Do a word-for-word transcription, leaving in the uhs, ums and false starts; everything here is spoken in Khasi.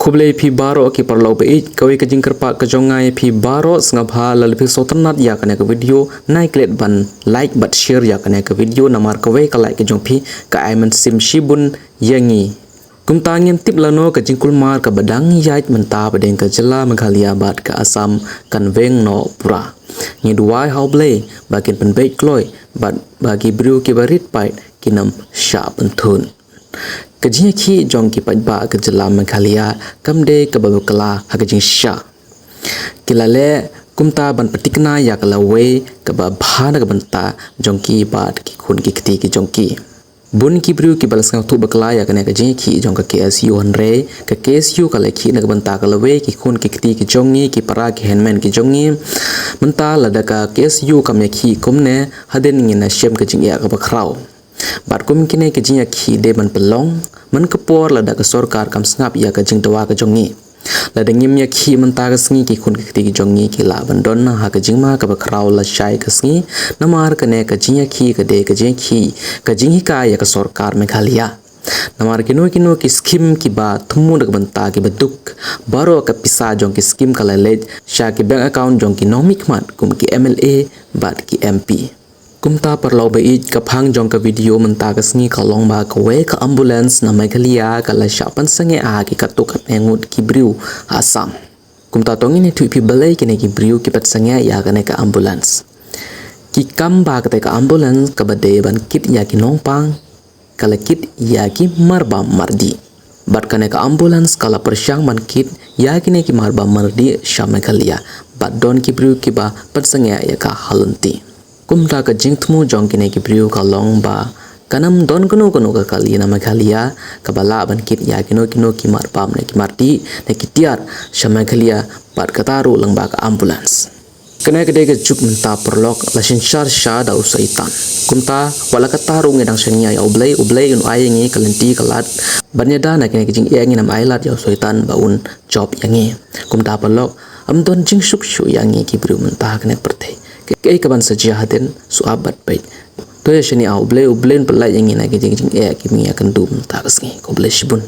Khublei phi baroh ki paralok ba ïeit, kawei ka jingkyrpad ka jong nga ïa phi baroh, sngap ha lada phi sngewtynnat ïa kane ka video, nai klet ban like bad share ïa kane ka video, namar kawei ka like ka jong phi ka ai mynsiem shibun ïa ngi. Kumta ngin tip lano ka jingkulmar kaba dang ïaid mynta hapdeng ka jylla Meghalaya bad ka Assam kan weng noh pura. Ngi duwai ha U Blei ba kin pynbeit kloi bad ba ki briew kiba rit paid kin ym shah pynthut. Ka jingïakhih jong ki paidbah ka jylla Meghalaya kam dei kaba bakla ha ka jingshisha. Ki la leh kumta ban pynthikna ïa ka lawei kaba bha na ka bynta jong ki bad ki khun ki kti ki jong ki. Bun ki briew kiba la sngewthuh bakla ïa kane ka jingïakhih jong ka K S U, hynrei ka K S U ka la khih na ka bynta ka lawei ki khun ki kti ki jong ngi, ki para ki hynmen ki jong ngi. Mynta lada ka K S U kam ïakhih kumne, hadien ngin ïa shem ka jingeh kaba khraw. Bad kum kine ki jingïakhih dei ban pynlong man ka por lada ka sorkar kam sngap ïa ka jingdawa ka jong ngi. Lada ngim ïakhih mynta ka sngi, ki khun ki kti ki jong ngi ki lah ban don ha ka jingma kaba khraw lashai ka sngi. Namar kane ka jingïakhih ka dei ka jingïakhih, ka jinghikai ïa ka sorkar Meghalaya. Namar kino kino ki skim kiba thmu na ka bynta kiba duk, baroh ka pisa jong ki skim ka la leit sha ki bank account jong ki nongmihkhmat kum ki M L A bad ki M P. Kumta paralok ba ïeit, ka phang jong ka video mynta ka sngi ka long ba kawei ka ambulance na Meghalaya ka la shah pynsangeh ha ki katto katne ngut ki briew ha Assam. Kumta to ngin ïathuh ïa phi balei kine ki briew ki pynsangeh ïa kane ka ambulance. Ki kam ba kata ka ambulance kaba dei ban kit ïa ki nongpang, ka la kit ïa ki marbam mardih. Bad kane ka ambulance ka la pyrshang ban kit ïa kine ki marbam mardih sha Meghalaya. Bad don ki briew kiba pynsangeh ïa ka ha lynti. Kumta ka jingthmu jong kine ki briew ka long ba kan ym don kano kano ka kali na Meghalaya kaba lah ban kit ïa kino kino ki marbam ne ki mardih ne ki tiar sha Meghalaya, bad kata ruh lyngba ka ambulance. Kane ka dei ka juk mynta paralok, la synshar sha da u Soitan. Kumta wat la katta ruh ngi dang shaniah ïa U Blei, U Blei un ai ïa ngi ka lynti ka lad ban ïada na kine ki jingeh, ngin ym ailad ïa u Soitan ba un jop ïa ngi. Kumta paralok, ym don jingsuk shuh ïa ngi ki briew mynta ha kane ka pyrthei. Kaei kaban sa jia hadien, shu ap bad peit. To ïa shaniah ha U Blei, U Blei un pyllait ïa ngi na ki jing, jingeh kiba ngi ïakynduh mynta ka sngi. Khublei shibun.